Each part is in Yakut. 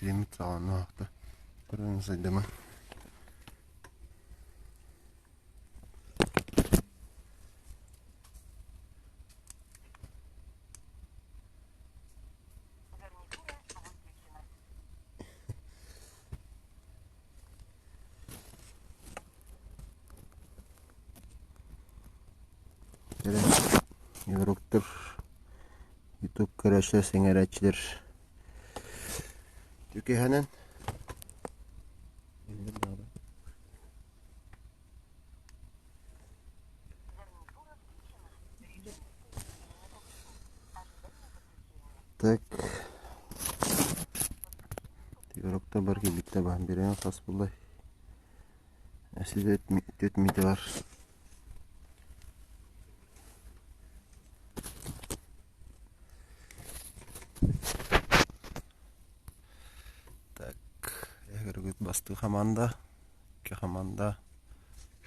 Стриммит саҕаланыахта. Көрөн сайдама. Игроктар Ютуб көрөөччүлэр, сэҥээрээччилэр түкэһэнэн Так Игроктар бар кэлбиттэр баһан биэрэн хас буллай Силбэт түөрт мүнүүтэ бар. Так, эһигэргит бастыы хамаанда, икки хамаанда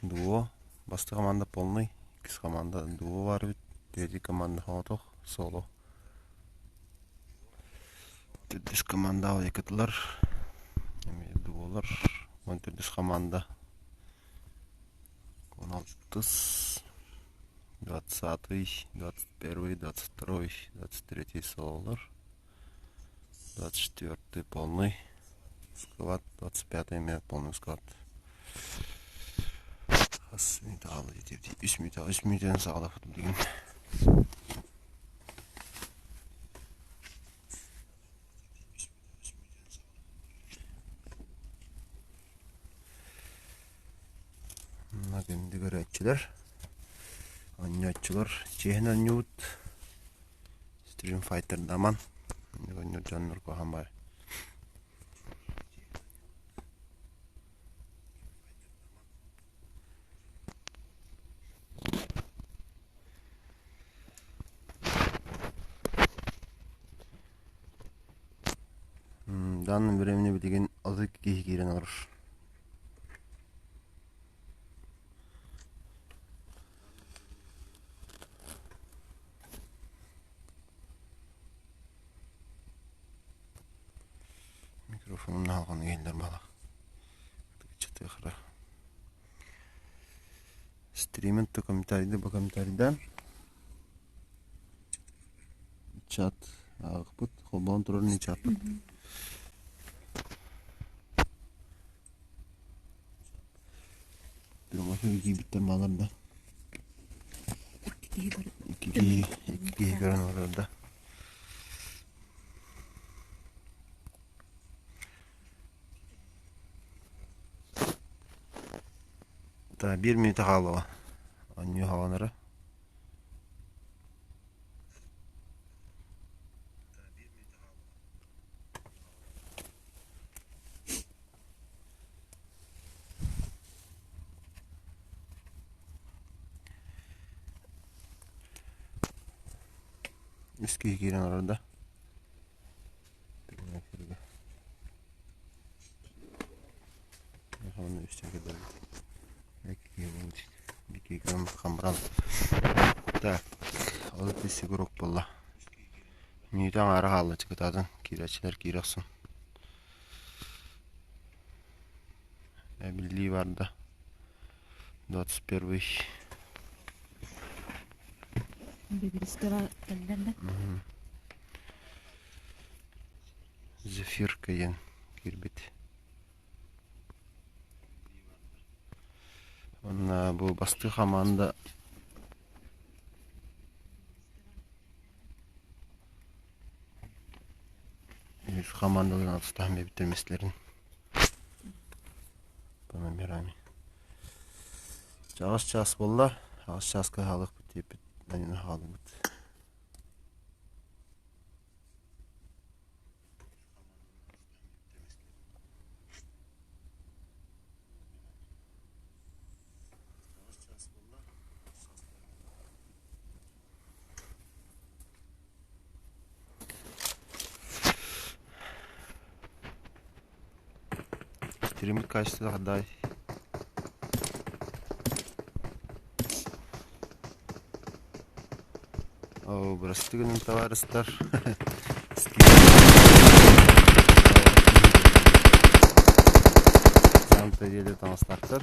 дуо, бастыы хамаанда полный, иккис хамаанда дуо баар эбит, третий команда соҕотох, соло. Төрдүс команда якытлар, эмиэ дуолар, уон төрдүс команда 16 20 21 22 23 сололор 24 полный склад 25 эмиэ полный склад хас мүнүүтэ хаалла диэтибит үс мүнүүтэ үс мүнүүтэнэн саҕалаабыт билигин Манна күндү көрөөччүлэр, оонньооччулар чиэһин оонньуубут Stream Fighter Даман оонньуур дьоннор куһаҕан баар. Данный времени билигин 32 киһи киирэн олорор. Микрофонун аалҕан иһиллэр бала. Чатыахра. Стриминг то комментарийда бу комментарийдаан. Чат ааҕыппыт, холбоон турар ини чаппыт. Прямой киирбиттэр баалар да. Икки киһи, икки киһи көрөн олорор да. Та биир мүнүүтэ хааллаҕа. Оонньуу хааланара. Үс киһи киирэн олорор да. Так, ол сигурок буолла. Мүнүүтэ аҥаара хаалла чыкытаатын киирээччилэр киирэ охсун. Эбиллии барда. 21 Бэбирискэҕэ кэллэр да? Зефирка диэн киирбит. Уонна бу бастыы хамаанда үс хамаандаларын атыстаһан биэрбиттэр миэстэлэрин по номерами. Чаҕыс чаас буолла, аҕыс чааска хаалыахпыт диэппит, анньан хааллыбыт. Стримит качество дай. О, бырастыы гынан табаарыстар. Санта таҥастаахтар.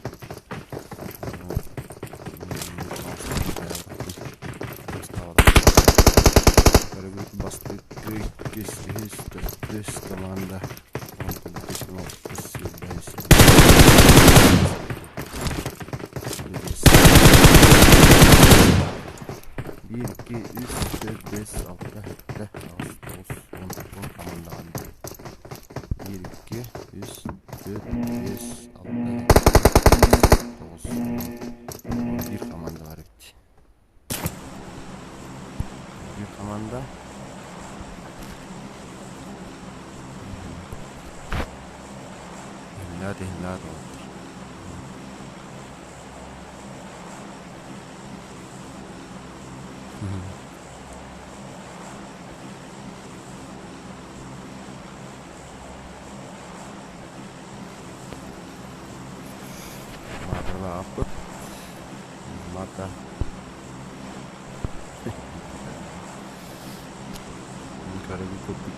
Көрүгүт бастакы, иккис, үһүс, төрдүс команда. Биир, икки, үс, төрт, бэс, алта, сэттэ, аҕыс, тоҕус, уон, уон командаҕа Биир, икки, үс, түөрт, биэс, алта, тоҕус, уон, биир команда бар эбит. Биир команда. Иһиллээт, иһиллээт олордор. Маатырдаахпыт. Мата. Көрөбүт курдук.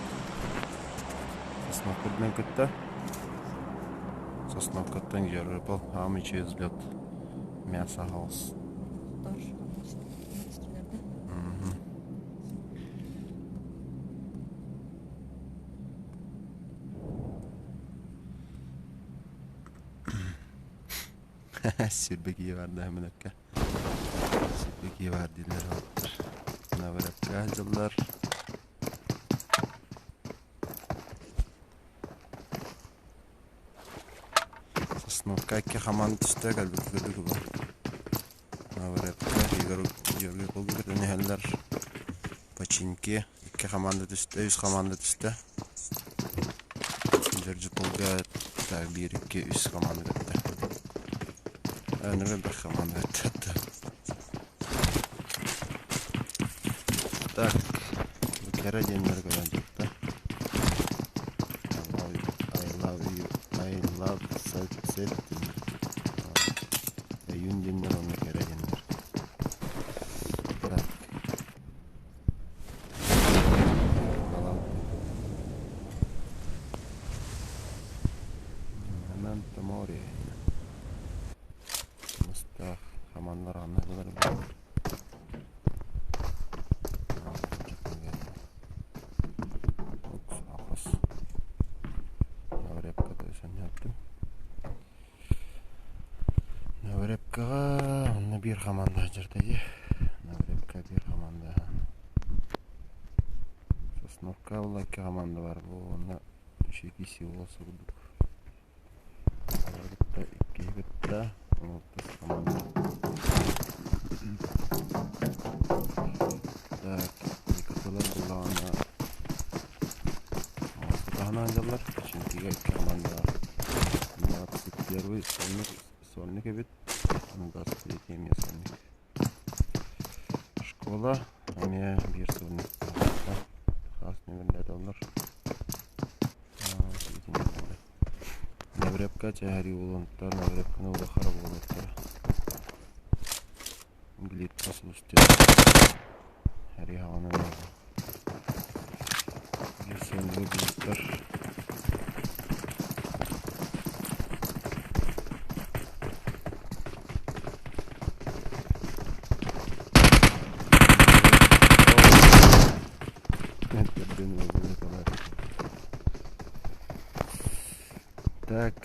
Сосновкатынан кытта. Сосновкаттан Герпл Амичи взлет. Мясо хаус. Сирбэ киһи бар да мүнөккө. Сирбэ киһи бар дииллэр уолаттар. Наврепка дьыллар. Сосновка икки хамаан түстэ кэлбит курдук бу. Наврепка Егор Георгий Колгукатын иһэллэр. Починки икки хамаанда түстэ, үс хамаанда түстэ. Дьордьуполга так биир, икки, үс хамаанда көттө. Өнүрэ элбэх хамаанда көттө. Так, бу кэрэ диэннэр көрөн турда. I love you, I love set set диэннэр. Өйүүн диэннэр уонна кэрэ диэннэр. Так. Memento mori. Мастаах хамааннар ханна булар Наврепкаҕа онно биир хамаанда сылдьар дии. Наврепка биир хамаанда. Сосновка буолла икки хамаанда баар буолла уонна үчүгэй село курдук. Олору кытта иккиһи кытта алтыс хамаанда. Так, Николай буллаҕына таһынан дьаллар. Чинтигэ икки хамаанда баар. 21 сольник сольник эбит. 23 эмиэ сольник. Школа эмиэ биир сольник. Хас нөмердээт олор. Наврепка чэһэрии буолуонтар, наврепканы улахара буолуохтара. Глитка сулустер. Хэрии хаҕанан биир сыллыы булуттар. Так,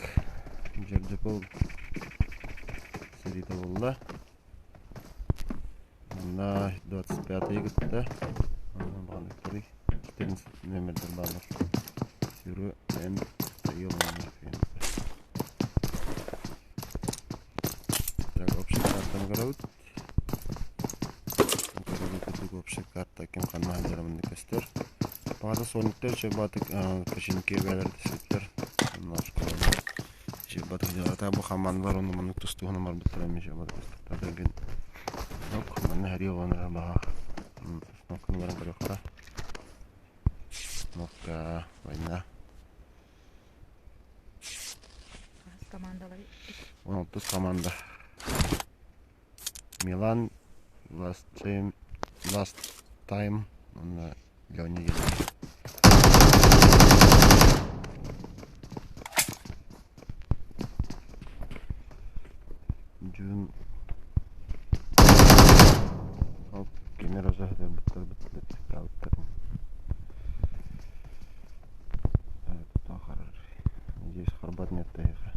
Дьэрдьэпол сэриитэ буолла. Манна 25-й кытта баҕаныктарый 14 номердар бааллар. Сюру М Так, общий картаны көрөбүт. Көрөбүт курдук общий карта ким ханна сылдьара манна көстөр. Баҕата сонниктар чебатык починки бээлэр түсүттэр. Чебатык дьалата бу хамаандалар онно маннык тустууһунан барбыттар эмиэ чебатык көстөр. Ок, манна хэрии олонор баҕа. Кнопканы баран көрүөххэ. Кнопка война. Командалары 16 команда. Милан last time last time уонна Леня диэн. Миража ытырбыттар быттаабыттарын. Надеюсь, харбат нет эһиэхэ.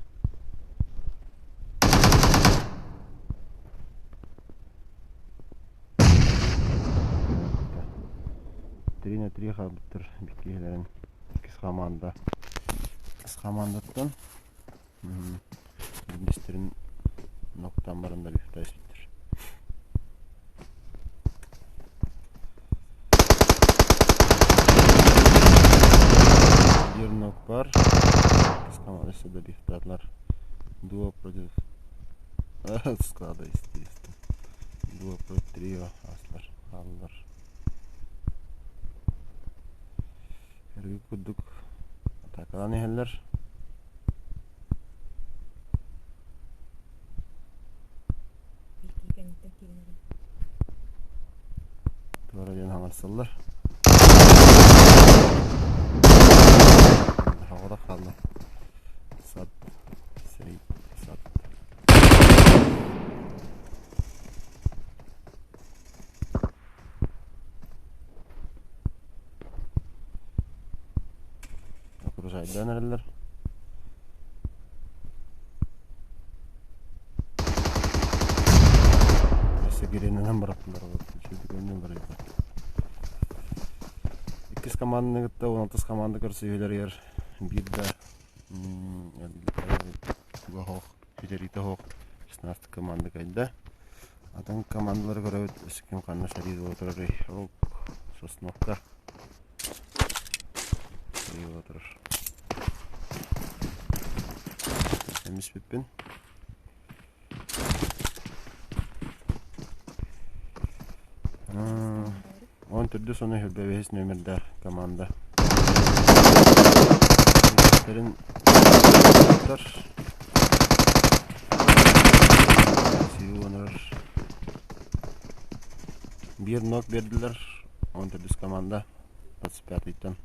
Три на три хаалбыттар иккиһилэрин иккис хамаанда иккис хамаандаттан биирдэстэрин ноктаан баран да бүхтээспиттэр. Биир нок бар. Иккис хамаанда өссө да бихтаатылар. Дуо против склада естественно. Дуо против трио аастылар хааллылар. Эргик курдук атаакалаан иһэллэр. Икки кэнниттэн киирэн эрэр. Туора диэн хаҥарсаллар. Хаҕара хаалла. Сад, сирий, сад. Окружайдаан эрэллэр. Өссө гиренэнэн бараттылар үчүгэй көрүнэн барыйда. Иккис команданы кытта 16 команда көрсүһүүлэригэр биир да туга суох сүтэриитэ суох 16 команда кэллэ. Атын командалары көрөбүт өссө ким ханна сэрии буола турарый? Ол Сосновка сэрии буола турар. Эмис бүппүн. Он төрдүс уонна сүүрбэ нүөмэрдээх команда. Биир нок биэрдилэр, он төрдүс команда 25-ыйтан.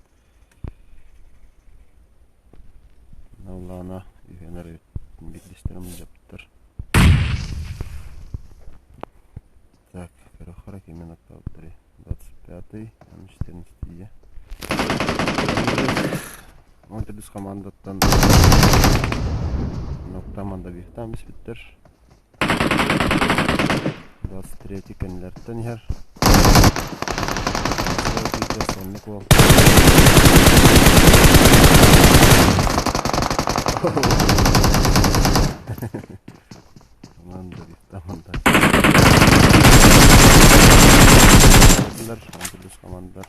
Наллаана үһүөн биирдэстэрин мунньаппыттар. Так, көрөххө кимин аттаабыттарый? 25-й, 14 Он төрдүс командаттан команда биһтаан биспиттэр. 23 кэннилэртэн иһэр. Соннук уол. Команда команда. Командар.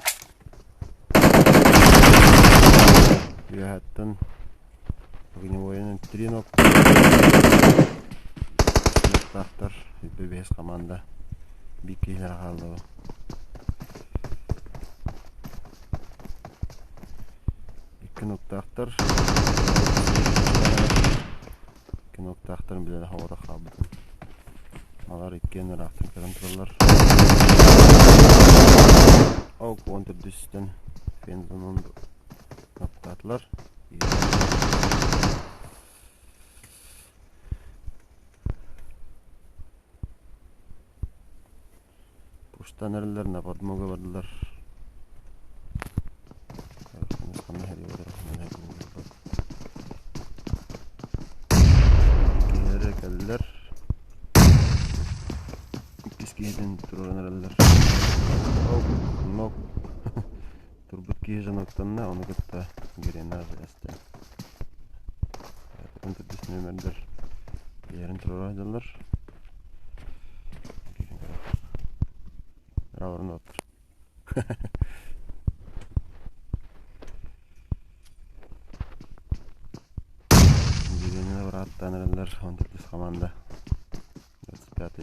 Үөһэттэн огневойунан тринок Тахтар бэс команда биир киһилэрэ хаалла. Икки нуктаахтар Икки нуктаахтарын билэрэ хоҕото хаалбытын. Алар иккиэн ыраахтан көрөн тураллар. Ол он төрдүстэн фензонун ноктаатылар. Пуштан эрэллэр, на подмога бардылар. Киһилэрэ кэллэр. Иккис киһитин туруоран эрэллэр. Ол нок турбут киһи жаноктанна, ону кытта гренаж эстэн. Төрдүс нүөмэрдэр киһилэрин туруора сылдьаллар. Аларын оттор. Деревня бырааттаан эрэллэр, 14 команда. 25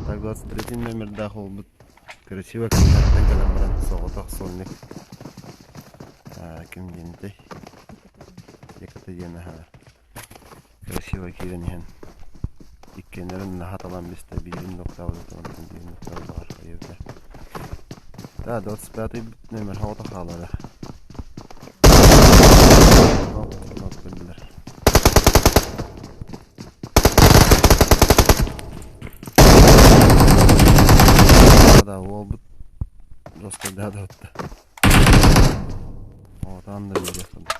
Так 23 номердаах уолбут красиво кэмнэртэн кэлэн баран соҕотох сольник ким диэнитэй Екатерина красиво киирэн иһэн иккиэннэрин наһаа талан бистэ биирин доктаабытын биирин доктаабытыгар хайыыта да 25 номер соҕотох хаалара көрдүлэр Жесткайдаата отта. Оҕотоон да биэриэх курдук.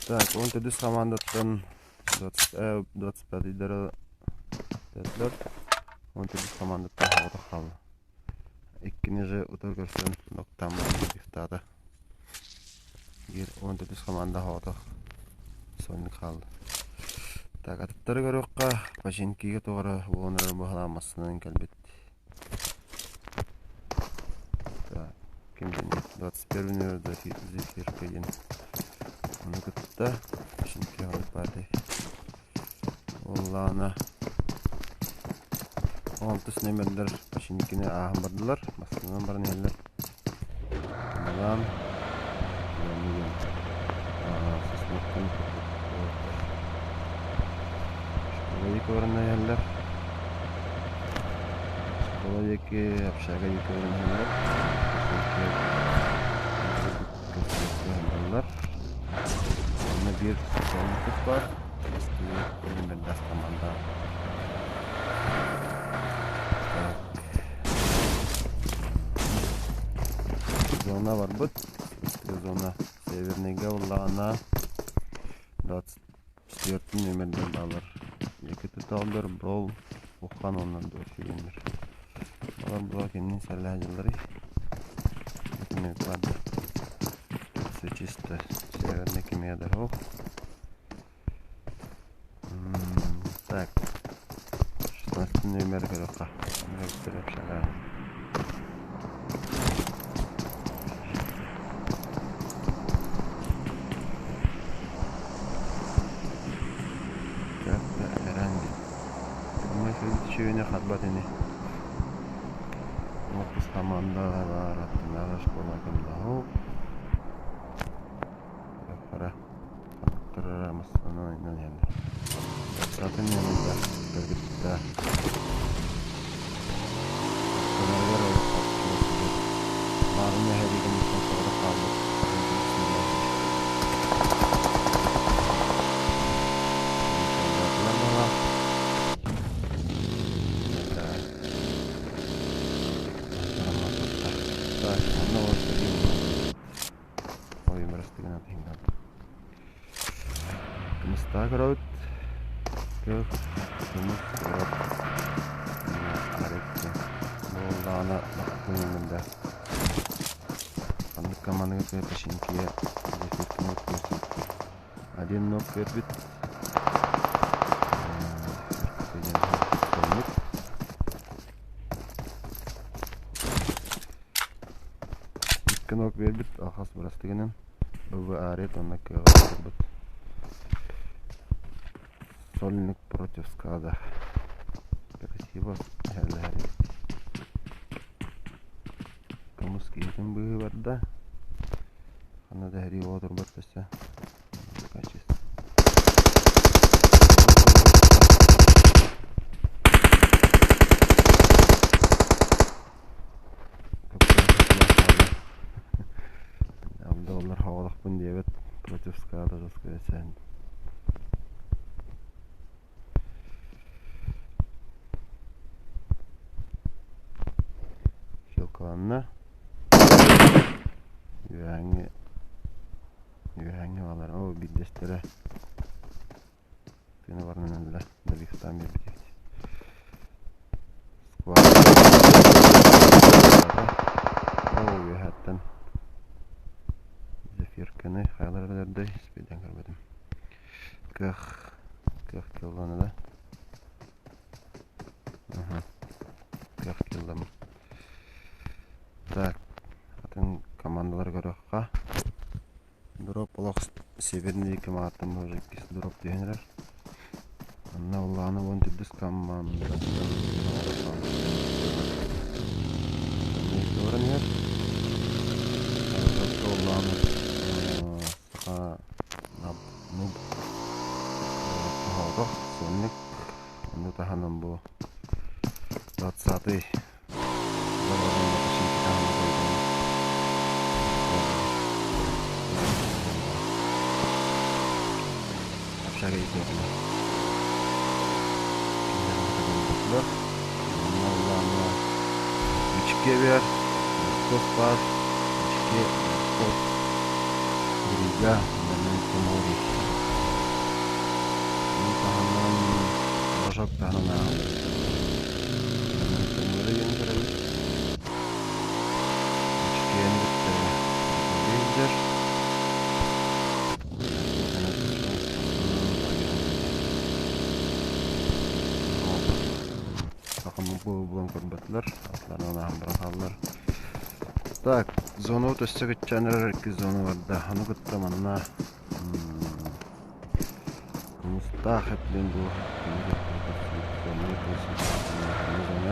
Так, он төрдүс командаттан 25-дары төртлөр. Он төрдүс командаттан соҕотох хаалла. Иккини же утары көрсөн Доктамман гифтаата. Биир уон төрдүс команда соҕотох соннук хаалла. Так, атыттары көрүөххэ, Починкига тоҕо эрэ буолан эрэр быһалаан массыынанан кэлбит. Так, ким диэн 21 номер Зефирка диэн. Ону кытта Починки баардай. Уоллаана алтыс номердар Починкини ааһан бардылар, массыынанан баран иһэллэр. Малаан диэн сосновканы школа диэки баран иһэллэр. Школа диэки, общага диэки баран иһэллэр. Көстүөхтэр. Онно биир социальный баар. Номердаах команда. Так. Зона барбыт. Зона Северныйга буоллаҕына 24 номердэр бааллар. Екі туталлар, Брол, Ухан уонна Дорфи диэннэр. Олор була кимниин сэллэһэ дьылларый? Итинник баардар. Все чисто. Северный кимиэ да суох. Так. 16 номер көрүөххэ. Үчүгэйини харбат ини. Офис команда баар аттынааҕы школа кэмнэһу. Хара турара массыына иннин иһэллэр. Атын ньымыйда кыргытта аттыларыгар олох хапчы Мааҕын эһэрии кэнниттэн соҕотох хаалбыт Кымыстаах көрөбүт. Күөх, кымыс, куорат, арык буоллаҕына да ханнык командаҕа Печенкигэ Один ног көрбүт. Икки ног биэрбит, алхас бырастыгынан БВАР уонна кыаҕа турбут. Сольник против скада. Красиво эһэллэһэр. Кымыс киһитин быыһы барда. Ханна да эһэрии оҕо турбат өссө. Доллар хаалахпын диэбэт против скада жесткая сээн. Щелкаланна. Үөһээҥҥи үөһээҥҥи балар оо биирдэстэрэ тыына барынан ылла Дагестан биэрбит Сквад оо үөһээттэн Зефирканы хайалар өлөрдөй спиден көрбөтүм кыах кыах кыллана да кыах кылламмыт Так, атын командалары көрүөххэ. Дроп олох северный командаттан уже иккис дроп түһэн эрэр. Анна Улаана уон төрдүс командаттан баран иһэр. Улаана саха нуб тоһоотох сонник ону таһынан бу 20-й Общага иитиэхтэр. Кебер, Морков баар, Мичке, Морков, Грига, Мементо Мори. Ону таһынан Рожок таһынан ааҕыллар. Мементо Мори диэн көрөбүт. Мичкени кытта Рейнджер. Сахамы буолан көрбөтүлэр, атларынан ааһан баран хааллар. Так, зонабыт өссө кыччаан эрэр икки зона барда. Ону кытта манна Хомустаах эплин бу зона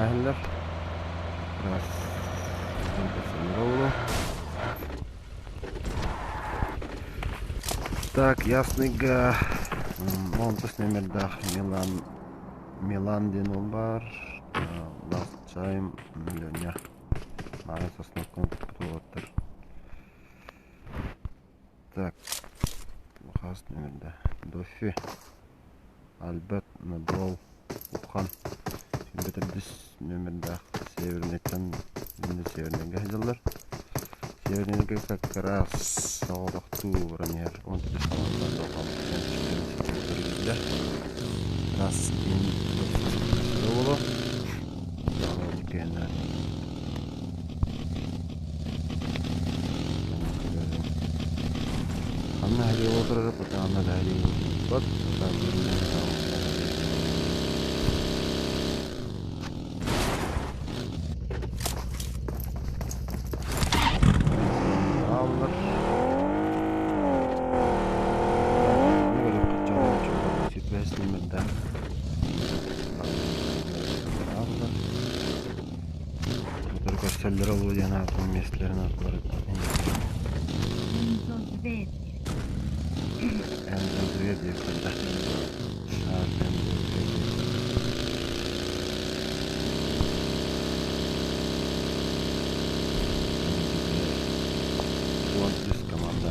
иһиллэр. Раз Так, ясныйга онтус номердаах Милан Милан диэн уол баар. Last time Леня. Маҕан сосновканы туппут уолаттар. Так, хас номерда? Дофи, Альберт, Надол, Уххан. Сүүрбэ номердаах Северныйтан Северныйга сылдьаллар. Северныйга как раз соҕотохтуу баран иһэр 14 Раз буолуо. Ханна һэлии олорор потаанна да һэлии бат Ааллар. Утары көрсөллөр олуо диэн аатын миэстэлэрин ааттылар Энзо Зверь. Энзо Зверь диэхтэр да. Энзо Зверь диэхтэр. 13 команда.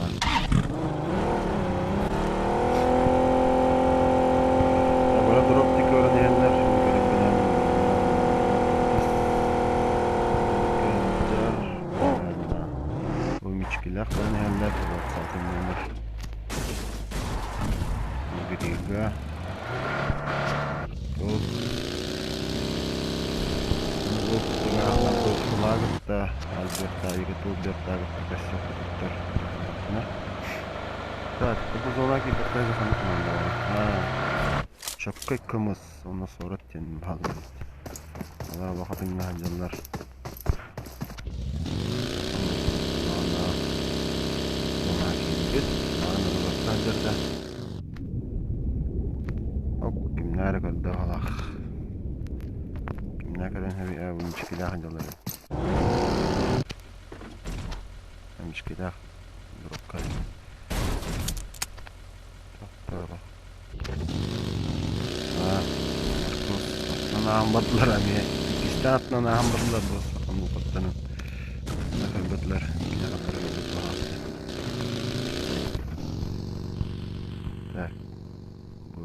Бара дроп көрөн иһэллэр. Бу мичкилээх баран иһэллэр. 26 номер. Грига. Лагытта, Альберта, Тулберта кассетта. Так, бу зона киирбэттэр ханнык командалар? Чоккай кымыс, онно суорат диэн бааллар. Алар улахатыҥҥа сылдьаллар. Зона киирбит. Маҕан ылыбакка сылдьарда. Оп, кимнээх эрэ көрдө халах. Кимнээх көрөн мичкилээх сылдьаллар. Мичкилээх дробка. Атынан ааһан бардылар эмиэ. Иккистээн атынан ааһан бардылар бу сахам көрбөтүлэр. Так, бу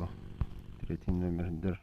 третий номердэр.